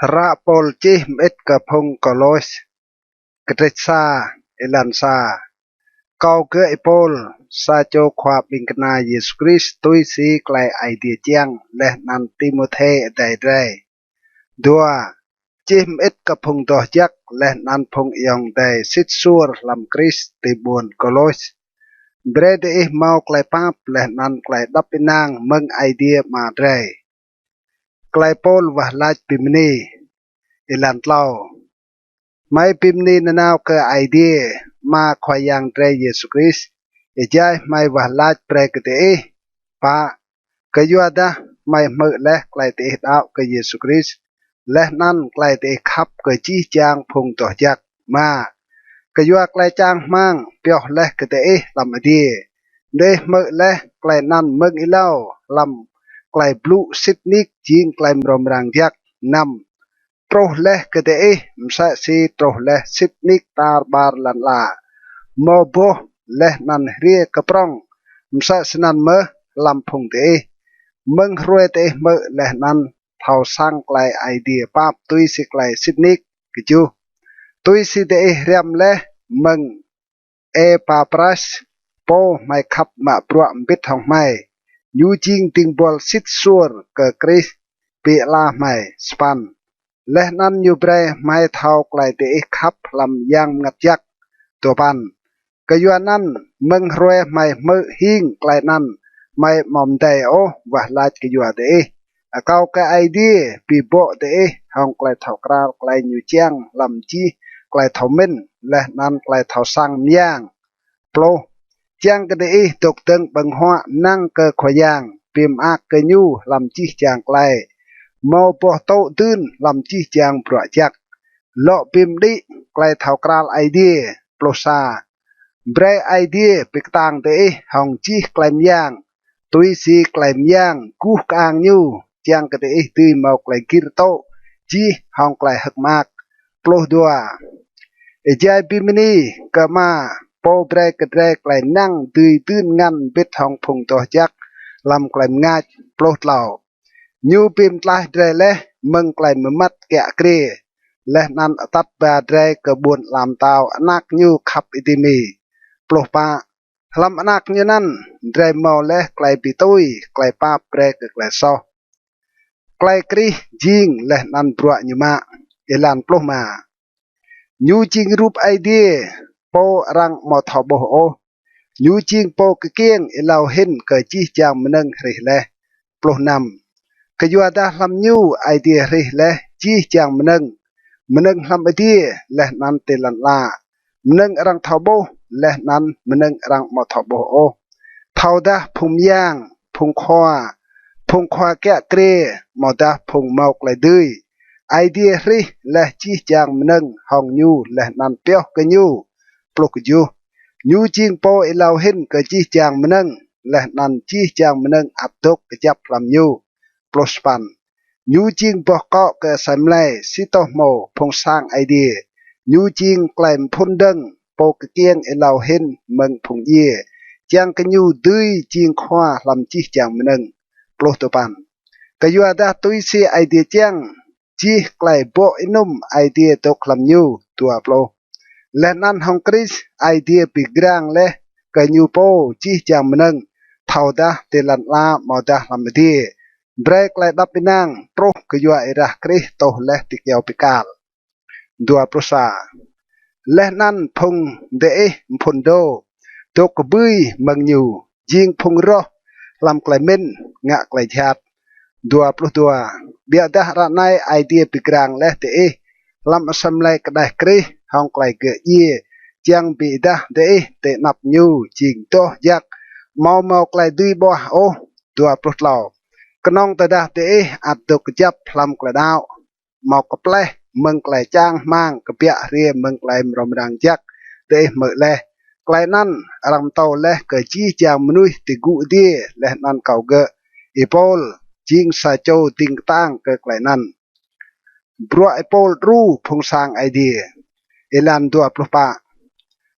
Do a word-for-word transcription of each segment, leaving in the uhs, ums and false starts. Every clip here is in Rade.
Hră Pôl čih mơĭt kơ phung Kôlôs. Kdrêč sa, êlan sa. Kâo gơ̆ Y-Pôl, sa čô khua ƀĭng kna Yêsu Krist tui si klei Aê Diê čiăng, leh anăn Timôthê adei drei. Dua, čih mơĭt kơ phung doh jăk leh anăn phung ayŏng adei sĭt suôr hlăm Krist ti ƀuôn Kôlôs. Brei diih mâo klei pap leh anăn klei êđăp ênang mơ̆ng Aê Diê Ama drei. Klei Pôl wah lač bi mni. Êlan tlâo. Hmei bi mni nanao kơ Aê Diê, Ama Khua Yang drei Yêsu Krist, êjai hmei wah lač brei kơ diih. Pă, kyuadah hmei hmư̆ leh klei diih đăo kơ Yêsu Krist, leh anăn klei diih khăp kơ jih jang phung doh jăk. Êma, kyua klei čang hmăng pioh leh kơ diih hlăm adiê, diih hmư̆ leh klei anăn mơ̆ng êlâo hlăm klei blŭ sĭt nik jing klei mrâo mrang jăk. Năm, truh leh kơ diih, msĕ si truh leh sĭt nik tar ƀar lăn ala, mâo boh leh anăn hriê kơ prŏng, msĕ snăn mơh hlăm phung diih, mơ̆ng hruê diih hmư̆ leh anăn thâo săng klei Aê Diê pap tui si klei sĭt nik. Kjuh, tui si diih hriăm leh mơ̆ng Êpapras, pô hmei khăp mă bruă mbĭt hŏng hmei, ñu jing dĭng buăl sĭt suôr kơ Krist bi ala hmei. Sa păn, leh anăn ñu brei hmei thâo klei diih khăp hlăm Yang Mngăt Jăk. Dua păn, kyuanăn mơ̆ng hruê hmei hmư̆ hing klei anăn, hmei amâo mdei ôh wah lač kyua diih. Akâo kơ Aê Diê bi bŏ diih hŏng klei thâo kral klei ñu čiăng hlăm jih klei thâo mĭn leh anăn klei thâo săng myang. Pluh, čiăng kơ diih dôk dơ̆ng ƀơ̆ng huă năng kơ Khua Yang, bi mơak kơ ñu hlăm jih jang klei, mâo boh tŭ dưn hlăm jih jang bruă jăk, lŏ bi mđĭ klei thâo kral Aê Diê. Pluh sa, brei Aê Diê bi ktang diih hŏng jih klei myang, tui si klei myang guh kơang ñu, čiăng kơ diih dưi mâo klei gĭr tŭ jih hŏng klei hơ̆k mơak. Pluh dua, êjai bi mni kơ Ama, pô brei kơ drei klei năng dưi dưn ngăn mbĭt hŏng phung doh jăk hlăm klei mngač. Pluh tlâo, ñu bi mtlaih drei leh mơ̆ng klei mmăt kiă kriê, leh anăn atăt ba drei kơ ƀuôn ala mtao Anak ñu khăp êdimi. Pluh pă, hlăm Anak ñu anăn, drei mâo leh klei bi tui klei pap brei kơ klei soh. Klei Krist jing leh anăn bruă ñu mă. Êlan pluh êma. Ñu jing rup Aê Diê, pô arăng amâo thâo ƀuh ôh. Ñu jing pô kkiêng êlâo hĭn kơ jih jang mnơ̆ng hrih leh. Pluh năm, kyuadah hlăm ñu Aê Diê hrih leh jih jang mnơ̆ng, mnơ̆ng hlăm adiê leh anăn ti lăn ala, mnơ̆ng arăng thâo ƀuh leh anăn mnơ̆ng arăng amâo thâo ƀuh ôh. Thâodah phung myang, phung khua, phung khua kiă kriê, amâodah phung mâo klei dưi, Aê Diê hrih leh jih jang mnơ̆ng hŏng ñu leh anăn pioh kơ ñu. Pluh kjuh, ñu jing pô êlâo hĭn kơ jih jang mnơ̆ng, leh anăn jih jang mnơ̆ng ăt dôk kjăp hlăm ñu. Pluh sa păn, ñu jing boh kŏ kơ asei mlei, si tô hmô, Phung Sang Aê Diê. Ñu jing klei mphŭn dơ̆ng, pô kkiêng êlâo hĭn mơ̆ng phung djiê, čiăng kơ ñu dưi jing khua hlăm jih jang mnơ̆ng. Pluh dua păn, kyuadah tui si Aê Diê čiăng, jih klei bŏ ênŭm Aê Diê dôk hlăm ñu. Dua pluh, leh anăn hŏng Krist Aê Diê bi grang leh kơ ñu pô jih jang mnơ̆ng, thâodah ti lăn ala amâodah hlăm adiê, brei klei êđăp ênang truh kyua êrah Krist tuh leh ti kyâo bi kal. Dua pluh sa, leh anăn phung diih mphŭn dô, dôk kbưi mơ̆ng ñu, jing phung roh hlăm klei mĭn, ngă klei jhat. Dua pluh dua, ƀiădah ară anei Aê Diê bi grang leh diih hlăm asei mlei kđeh Krist hŏng klei gơ̆ djiê, čiăng bi êdah diih ti anăp ñu jing doh jăk, amâo mâo klei dưi ƀuah ôh. Dua pluh tlâo, knŏng tơdah diih ăt dôk kjăp hlăm klei đăo, mâo kpleh mơ̆ng klei čang hmăng kbiă hriê mơ̆ng klei mrâo mrang jăk diih hmư̆ leh. Klei anăn arăng mtô leh kơ jih jang mnuih ti gŭ adiê leh anăn kâo gơ̆, Y-Pôl, jing sa čô dĭng ktang kơ klei anăn. Bruă Y-Pôl đru Phung Sang Aê Diê. Êlan dua pluh pă,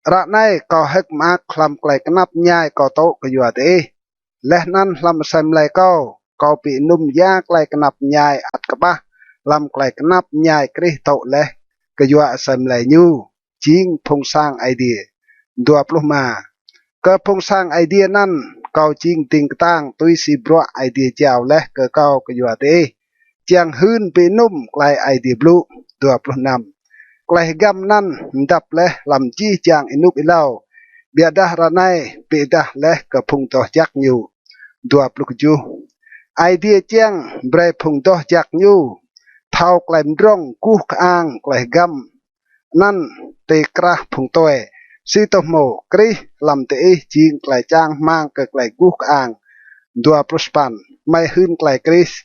ară anei kâo hơ̆k mơak hlăm klei knap mñai kâo tŭ kyua diih, leh anăn hlăm asei mlei kâo, kâo bi ênŭm ya klei knap mñai ăt kƀah hlăm klei knap mñai Krist tŭ leh kyua asei mlei ñu, jing Phung Sang Aê Diê. Dua pluh êma. Kơ Phung Sang Aê Diê anăn, kâo jing dĭng ktang tui si bruă Aê Diê jao leh kơ kâo kyua diih, čiăng hưn bi ênŭm klei Aê Diê blŭ. Dua pluh năm. Klei hgăm anăn mdăp leh hlăm jih jang ênuk êlâo, ƀiădah ară anei bi êdah leh kơ phung doh jăk ñu. Dua pluh kjuh. Aê Diê čiăng brei phung doh jăk ñu thâo klei mdrŏng guh kơang klei hgăm anăn ti krah phung tue. Si tô hmô, Krist hlăm diih jing klei čang hmăng kơ klei guh kơang. Dua pluh sa păn. Hmei hưn klei Krist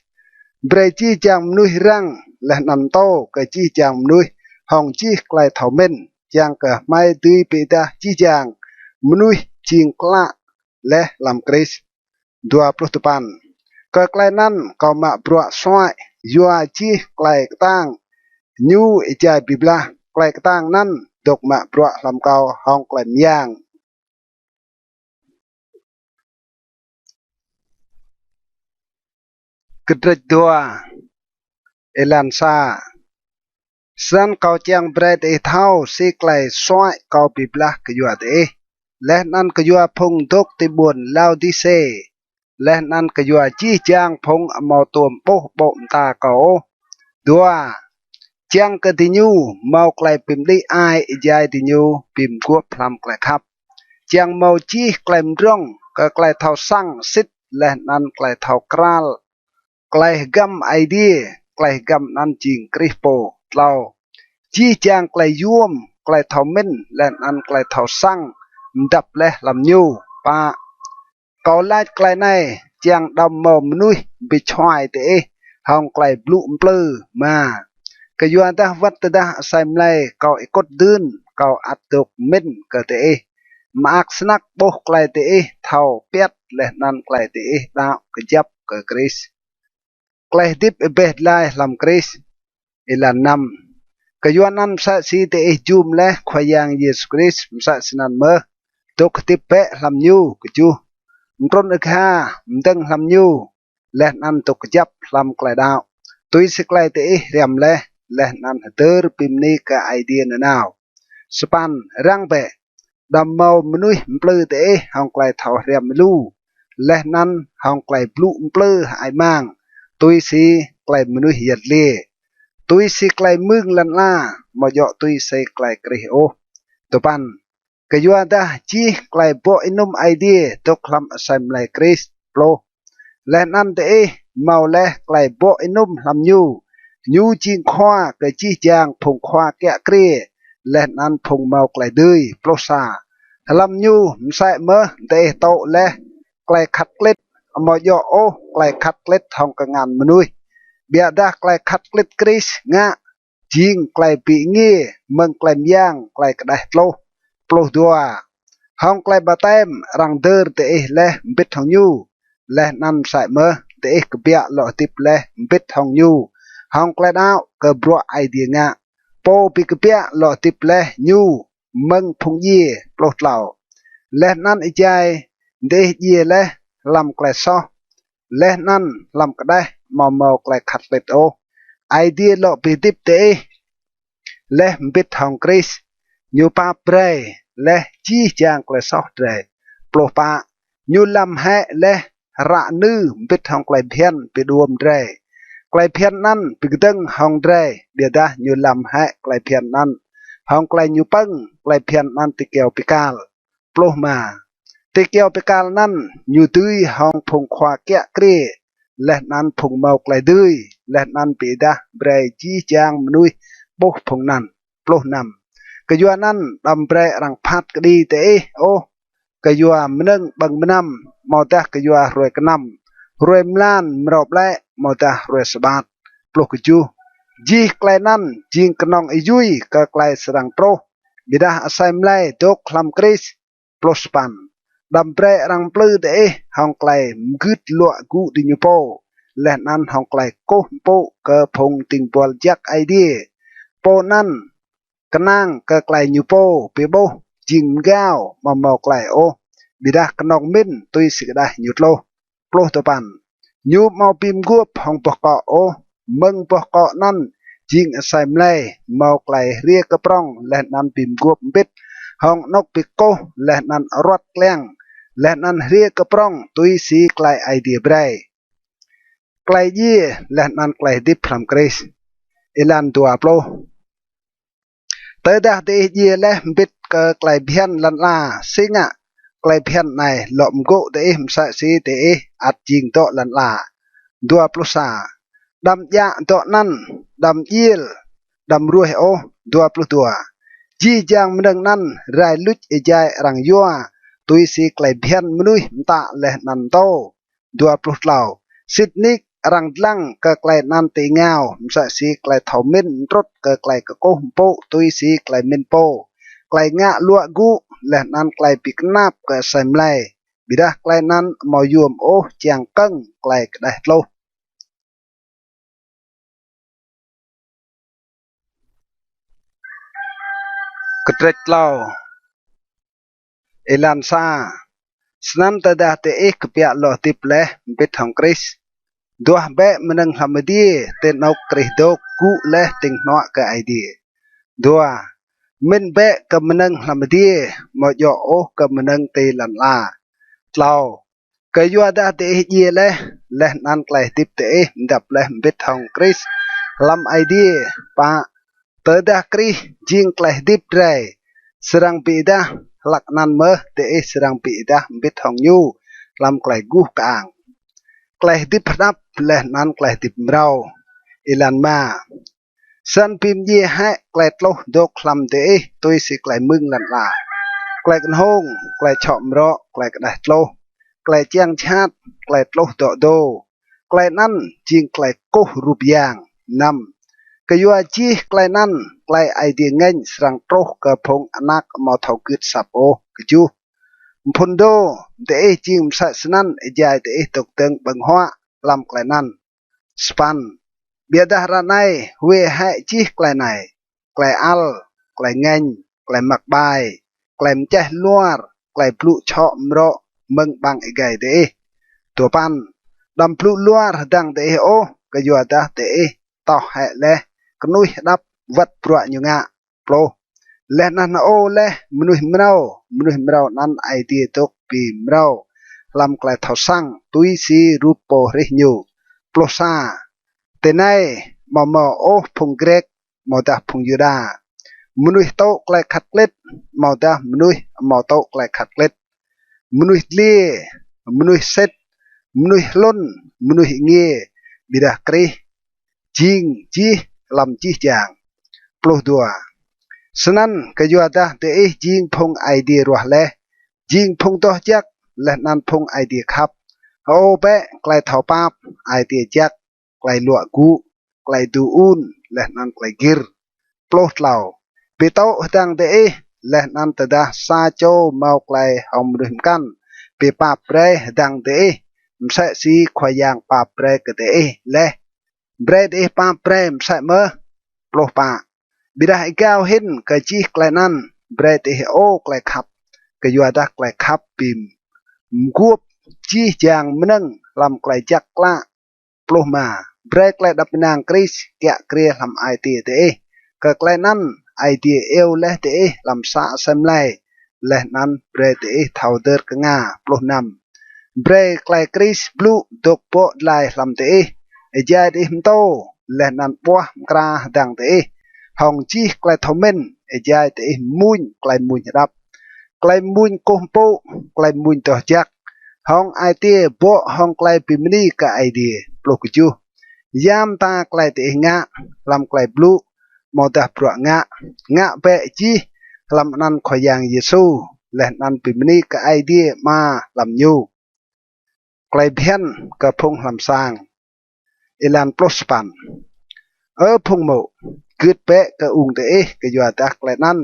brei jih jang mnuih răng, leh anăn mtô kơ jih jang mnuih hŏng jih klei thâo mĭn, čiăng kơ hmei dưi bi êdah jih jang mnuih jing klă leh hlăm Krist. Dua pluh dua păn. Kơ klei anăn kâo mă bruă suăi yua jih klei ktang ñu êjai bi blah. Klei ktang anăn dôk mă bruă hlăm kâo hŏng klei myang. Kdrêč dua, êlan sa. Snăn kâo čiăng brei diih thâo si klei suăi kâo bi blah kyua diih, leh anăn kyua phung dôk ti ƀuôn Laôdisê, leh anăn kyua jih jang phung amâo tuôm ƀuh ƀô̆ mta kâo ôh. Dua. Čiăng kơ diñu mâo klei bi mđĭ ai êjai diñu bi mguôp hlăm klei khăp, čiăng mâo jih klei mdrŏng kơ klei thâo săng sĭt leh anăn klei thâo kral klei hgăm Aê Diê, klei hgăm anăn jing Krist pô. Tlâo. Jih jang klei yuôm, klei thâo mĭn leh anăn klei thâo săng mdăp leh hlăm ñu. Pă. Kâo lač klei anei čiăng đăm mâo mnuih bi čhuai diih hŏng klei blŭ mplư. Êma. Kyuadah wăt tơdah asei mlei kâo êkŭt dưn, kâo ăt dôk mĭn kơ diih, mơak snăk ƀuh klei diih thâo piăt leh anăn klei diih đăo kjăp kơ Krist. Klei hdĭp êbeh dlai hlăm Krist. Êlan năm. Kyuanăn msĕ si diih jum leh Khua Yang Yêsu Krist, msĕ snăn mơh dôk hdĭp bĕ hlăm ñu. Kjuh. Mtrŭn agha, mdơ̆ng hlăm ñu, leh anăn dôk kjăp hlăm klei đăo, tui si klei diih hriăm leh, leh anăn hdơr bi mni kơ Aê Diê nanao. Sa păn. Răng bĕ, đăm mâo mnuih mplư diih hŏng klei thâo hriăm lu, leh anăn hŏng klei blŭ mplư hơăi mang, tui si klei mnuih yăl dliê, tui si klei mưng lăn ala, amâo djŏ tui si klei Krist ôh. Dua păn. Kyuadah jih klei bŏ ênŭm Aê Diê dôk hlăm asei mlei Krist. Pluh. Leh anăn diih mâo leh klei bŏ ênŭm hlăm ñu, ñu jing khua kơ jih jang phung khua kiă kriê, leh anăn phung mâo klei dưi. Pluh sa. Hlăm ñu msĕ mơh diih tŭ leh klei khăt klĭt, amâo djŏ ôh klei khăt klĭt hŏng kngan mnuih, ƀiădah klei khăt klĭt Krist ngă, jing klei bi êngiê mơ̆ng klei myang klei kđeh. Tluh. Pluh dua. Hŏng klei ƀaptem arăng dơr diih leh mbĭt hŏng ñu, leh anăn msĕ mơh diih kbiă lŏ hdĭp leh mbĭt hŏng ñu hŏng klei đăo kơ bruă Aê Diê ngă, pô bi kbiă lŏ hdĭp leh ñu mơ̆ng phung djiê. Pluh tlâo. Leh anăn êjai diih djiê leh hlăm klei soh, leh anăn hlăm kđeh amâo mâo klei khăt klĭt ôh, Aê Diê lŏ bi hdĭp diih leh mbĭt hŏng Krist. Ñu pap brei leh jih jang klei soh drei. Pluh pă. Ñu lăm hĕ leh hră nư mbĭt hŏng klei bhiăn bi đuôm drei. Klei bhiăn anăn bi kdơ̆ng hŏng drei, ƀiădah ñu lăm hĕ klei bhiăn anăn hŏng klei ñu pơ̆ng. Klei bhiăn anăn ti kyâo bi kal. Pluh êma. Ti kyâo bi kal anăn ñu dưi hŏng phung khua kiă kriê leh anăn phung mâo klei dưi, leh anăn bi êdah brei jih jang mnuih ƀuh phung anăn. Pluh năm. Kyuanăn đăm brei arăng phat kđi diih ôh kyua mnơ̆ng ƀơ̆ng mnăm, amâodah kyua hruê knăm, hruê mlan mrâo ƀlĕ, amâodah hruê sabat. Pluh kjuh. Jih klei anăn jing knŏng êyui kơ klei srăng truh, ƀiădah asei mlei dôk hlăm Krist. Pluh sa păn. Đăm brei arăng mplư diih hŏng klei mgưt luă gŭ diñu pô, leh anăn hŏng klei kkuh mpŭ kơ phung dĭng buăl jăk Aê Diê. Pô anăn knang kơ klei ñu pô bi ƀuh jing mgao amâo mâo klei ôh, ƀiădah knŏng mĭn tui si kđeh ñu tluh. Pluh dua păn. Ñu amâo bi mguôp hŏng boh kŏ ôh, Mơ̆ng boh kŏ anăn jing asei mlei mâo klei hriê kơ prŏng leh anăn bi mguôp mbĭt hŏng anôk bi kkuh leh anăn aruăt kliăng, leh anăn hriê kơ prŏng tui si klei Aê Diê brei. Klei djiê leh anăn klei hdĭp hlăm Krist. Êlan dua pluh. Tơdah diih djiê leh mbĭt kơ klei bhiăn lăn ala, si ngă klei bhiăn anei lŏ mgô̆ diih msĕ si diih ăt jing dŏ lăn ala? Dua pluh sa. Đăm djă dŏ anăn, đăm djiêl, đăm ruêh ôh. Dua pluh dua. Jih jang mnơ̆ng anăn rai luč êjai arăng yua tui si klei bhiăn mnuih mtă leh anăn mtô. Dua pluh tlâo. Sĭt nik arăng dlăng kơ klei anăn ti êngao msĕ si klei thâo mĭn mtrŭt kơ klei kkuh mpŭ tui si klei mĭn pô, klei ngă luă gŭ leh anăn klei bi knap kơ asei mlei. Ƀiădah klei anăn amâo yuôm ôh čiăng kơ̆ng klei kđeh tluh. Kdrêč tlâo. Êlan sa. Snăn tơdah diih kbiă lŏ hdĭp leh mbĭt hŏng Krist, duah bĕ mnơ̆ng hlăm adiê ti anôk Krist dôk gŭ leh tĭng hnuă kơ Aê Diê. Dua. Mĭn bĕ kơ mnơ̆ng hlăm adiê, amâo djŏ ôh kơ mnơ̆ng ti lăn ala. Tlâo. Kyuadah diih djiê leh, leh anăn klei hdĭp diih mdăp leh mbĭt hŏng Krist hlăm Aê Diê. Pă. Tơdah Krist jing klei hdĭp drei, srăng bi êdah, hlăk anăn mơh diih srăng bi êdah mbĭt hŏng ñu hlăm klei guh kơang. Klei hdĭp hđăp leh anăn klei hdĭp mrâo. Êlan êma. Snăn bi mdjiê hĕ klei tluh dôk hlăm diih tui si klei mưng lăn ala: klei knhông, klei čhŏ mrŏ, klei kđeh tluh, klei čiăng jhat, klei tluh dŏ dô. Klei anăn jing klei kkuh rup yang. Năm. Kyua jih klei anăn klei Aê Diê ngêñ srăng truh kơ phung anak amâo thâo gưt asăp ôh. Kjuh. Mphŭn dô, diih jing msĕ snăn êjai diih dôk dơ̆ng ƀơ̆ng huă hlăm klei anăn. Sa păn. Ƀiădah ară anei hwiê hĕ jih klei anei: klei ăl, klei ngêñ, klei măk ƀai, klei mčeh luar, klei blŭ čhŏ mrŏ mơ̆ng ƀăng êgei diih. Dua păn. Đăm blŭ luar hdơ̆ng diih ôh, kyuadah diih toh hĕ leh knuih hđăp wăt bruă ñu ngă. Pluh. Leh anăn hơô leh mnuih mrâo, mnuih mrâo anăn Aê Diê dôk bi mrâo hlăm klei thâo săng tui si rup Pô hrih ñu. Pluh sa. Tinei amâo mâo ôh phung Grĕk amâodah phung Yuđa, mnuih tŭ klei khăt klĭt amâodah mnuih amâo tŭ klei khăt klĭt, mnuih dliê, mnuih sĭt, mnuih hlŭn, mnuih êngiê, ƀiădah Krist jing jih hlăm jih jang. Pluh dua. Snăn kyuadah diih jing phung Aê Diê ruah leh, jing phung doh jăk, leh anăn phung Aê Diê khăp, hơô bĕ klei thâo pap, ai tiê jăk, klei luă gŭ, klei dŭ un, leh anăn klei gĭr. Pluh tlâo. Bi tŭ hdơ̆ng diih, leh anăn tơdah sa čô mâo klei hŏng mnuih mkăn, bi pap brei hdơ̆ng diih, msĕ si Khua Yang pap brei kơ diih leh, brei diih pap brei msĕ mơh. Pluh pă. Ƀiădah êgao hĭn kơ jih klei anăn, brei diih hơô klei khăp, kyuadah klei khăp bi mguôp jih jang mnơ̆ng hlăm klei jăk klă. Pluh êma. Brei klei êđăp ênang Krist kiă kriê hlăm ai tiê diih. Kơ klei anăn Aê Diê iêu leh diih hlăm sa asei mlei, leh anăn brei diih thâo hdơr knga. Pluh năm. Brei klei Krist blŭ dôk bŏ dlai hlăm diih, êjai diih mtô, leh anăn ƀuah mkra hdơ̆ng diih hŏng jih klei thâo mĭn, êjai diih mmuñ klei mmuñ hđăp, klei mmuñ kkuh mpŭ, klei mmuñ doh jăk, hŏng ai tiê bŏ hŏng klei bi mni kơ Aê Diê. Pluh kjuh. Ya mta klei diih ngă, hlăm klei blŭ amâodah bruă ngă, ngă bĕ jih hlăm anăn Khua Yang Yêsu, leh anăn bi mni kơ Aê Diê Ama hlăm ñu. Klei bhiăn kơ phung hlăm sang. Êlan pluh sa păn. Ơ phung mô̆, gưt bĕ kơ ung diih, kyuadah klei anăn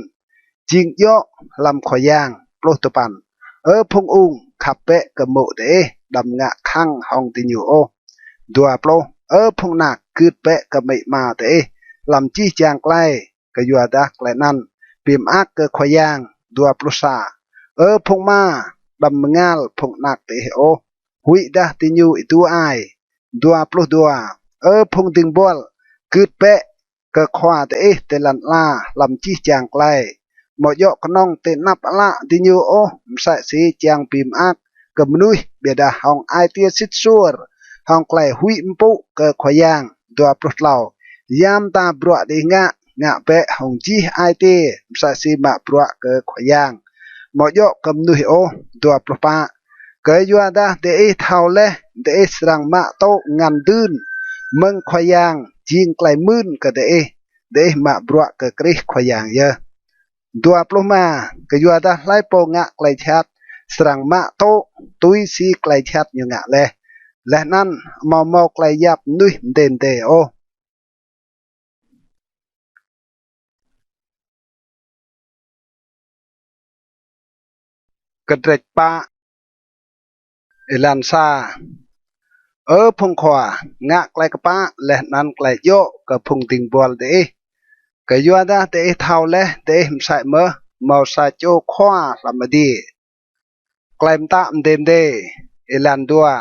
jing djŏ hlăm Khua Yang. Pluh dua păn. Ơ phung ung, khăp bĕ kơ mô̆ diih, đăm ngă khăng hŏng diñu ôh. Dua pluh. Ơ phung anak, gưt bĕ kơ amĭ ama diih hlăm jih jang klei, kyuadah klei anăn bi mơak kơ Khua Yang. Dua pluh sa. Ơ phung ama, đăm mngal phung anak diih ôh, huĭdah diñu êdu ai. Dua pluh dua. Ơ phung dĭng buăl, gưt bĕ kơ khua diih ti lăn ala hlăm jih jang klei, amâo djŏ knŏng ti anăp ală diñu ôh, msĕ si čiăng bi mơak kơ mnuih, ƀiădah hŏng ai tiê sĭt suôr, hŏng klei huĭ mpŭ kơ Khua Yang. Dua pluh tlâo. Ya mta bruă diih ngă, ngă bĕ hŏng jih ai tiê, msĕ si mă bruă kơ Khua Yang, amâo djŏ kơ mnuih ôh. Dua pluh pă. Kyuadah diih thâo leh, diih srăng mă tŭ ngăn dưn mơ̆ng Khua Yang, jing klei mưn kơ diih, diih mă bruă kơ Krist Khua Yang yơh. Dua pluh êma. Kyuadah hlei pô ngă klei jhat srăng mă tŭ tui si klei jhat ñu ngă leh, leh anăn amâo mâo klei yap mnuih mdê mdê ôh. Kdrêč pă, êlan sa. Ơ phung khua, ngă klei kpă leh anăn klei djŏ kơ phung dĭng buăl diih. Kyuadah diih thâo leh, diih msĕ mơh mâo sa čô khua hlăm adiê. Klei mtă mdê mdê. Êlan dua.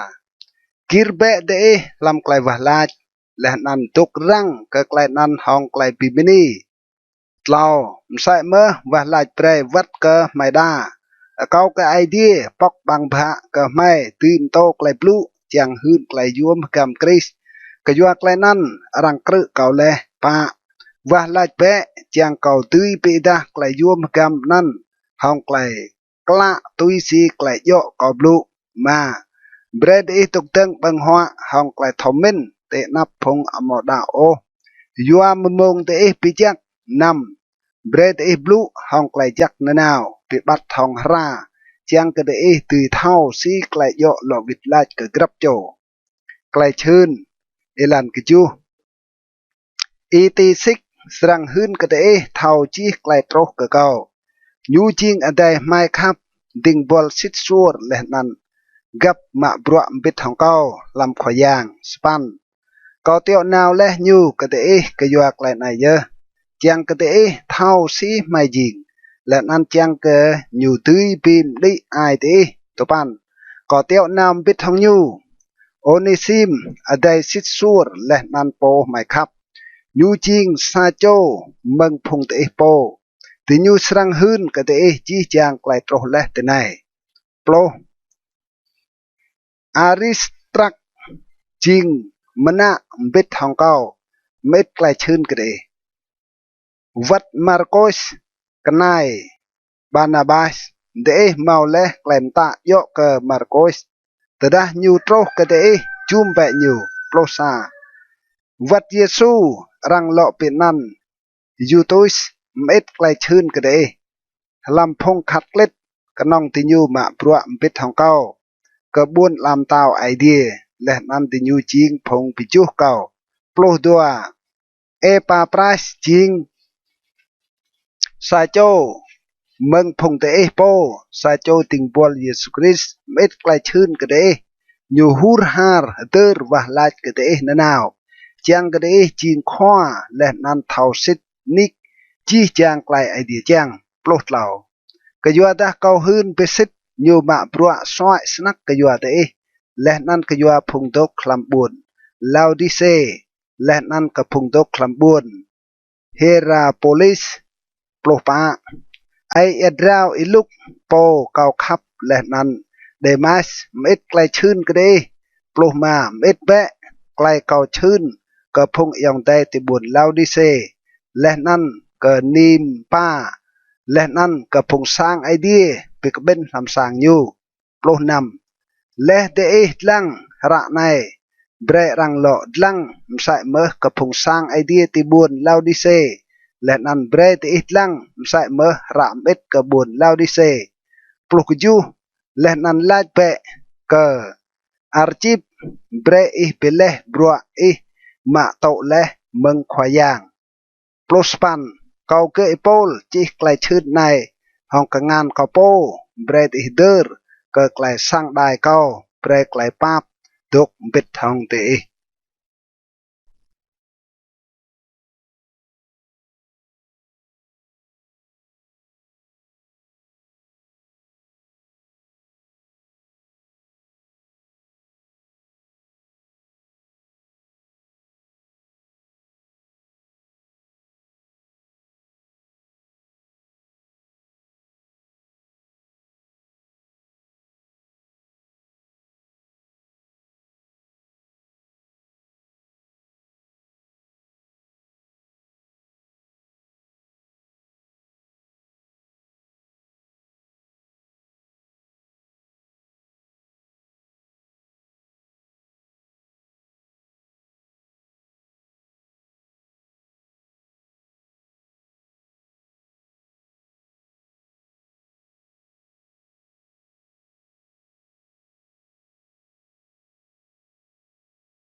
Gĭr bĕ diih hlăm klei wah lač, leh anăn dôk răng kơ klei anăn hŏng klei bi mni. Tlâo. Msĕ mơh wah lač brei wăt kơ hmei đa. Akâo kơ Aê Diê pŏk ƀăng bhă kơ hmei dưi mtô klei blŭ čiăng hưn klei yuôm hgăm Krist kyua klei anăn arăng krư̆ kâo leh. Pă. Wah lač bĕ čiăng kâo dưi bi êdah klei yuôm hgăm anăn hŏng klei klă tui si klei djŏ kâo blŭ. Êma. Brei diih dôk dơ̆ng ƀơ̆ng huă hŏng klei thâo mĭn ti anăp phung amâo đăo ôh, yua mmông diih bi jăk. Năm. Brei diih blŭ hŏng klei jăk nanao, bi ƀăt hŏng hra, čiăng kơ diih dưi thâo si klei djŏ lŏ wĭt lač kơ grăp čô. Klei čhưn. Êlan kjuh. Y-Tisik srăng hưn kơ diih thâo jih klei truh kơ kâo. Ñu jing adei hmei khăp, dĭng buăl sĭt suôr leh anăn găp mă bruă mbĭt hŏng kâo hlăm Khua Yang. Sa păn. Kâo tiŏ nao leh ñu kơ diih kyua klei anei yơh, čiăng kơ diih thâo si hmei jing, leh anăn čiăng kơ ñu dưi bi mđĭ ai diih. Dua păn. Kâo tiŏ nao mbĭt hŏng ñu Ônêsim, adei sĭt suôr leh anăn pô hmei khăp. Ñu jing sa čô mơ̆ng phung diih pô. Diñu srăng hưn kơ diih jih jang klei truh leh tinei. Pluh. Aristrak jing mnă mbĭt hŏng kâo, mơĭt klei čhưn kơ diih. Wăt Markôs, knai Barnabas, diih mâo leh klei mtă djŏ kơ Markôs. Tơdah ñu truh kơ diih, jum bĕ ñu. Pluh sa. Wăt Yêsu, arăng lŏ bi anăn Yutus, mơĭt klei čhưn kơ diih. Hlăm phung khăt klĭt, knŏng diñu mă bruă mbĭt hŏng kâo kơ ƀuôn ala mtao Aê Diê, leh anăn diñu jing phung bi juh kâo. Pluh dua. Êpapras jing sa čô mơ̆ng phung diih pô, sa čô dĭng buăl Yêsu Krist, mơĭt klei čhưn kơ diih. Ñu hur har hdơr wah lač kơ diih nanao, čiăng kơ diih jing khua leh anăn thâo sĭt nik jih jang klei Aê Diê čiăng. Pluh tlâo. Kyuadah kâo hưn bi sĭt ñu mă bruă suăi snăk kyua diih, leh anăn kyua phung dôk hlăm ƀuôn Laôdisê, leh anăn kơ phung dôk hlăm ƀuôn Hêrapôlis. Pluh pă. Êa drao Y-Luk, pô kâo khăp, leh anăn Dêmas, mơĭt klei čhưn kơ diih. Pluh êma. Mơĭt bĕ klei kâo čhưn kơ phung ayŏng adei ti ƀuôn Laôdisê, leh anăn kơ Nimpa, leh anăn kơ phung sang Aê Diê bi kƀĭn hlăm sang ñu. Pluh năm. Leh diih dlăng hră anei, brei arăng lŏ dlăng msĕ mơh kơ phung sang Aê Diê ti ƀuôn Laôdisê, leh anăn brei diih dlăng msĕ mơh hră mơĭt kơ ƀuôn Laôdisê. Pluh kjuh. Leh anăn lač bĕ kơ Arčip, brei ih bi leh bruă ih mă tŭ leh mơ̆ng Khua Yang. Pluh sa păn. Kâo gơ̆ Y-Pôl čih klei čhưn anei hŏng kngan kâo pô, brei diih hdơr kơ klei săng đai kâo, brei klei pap dôk mbĭt hŏng diih.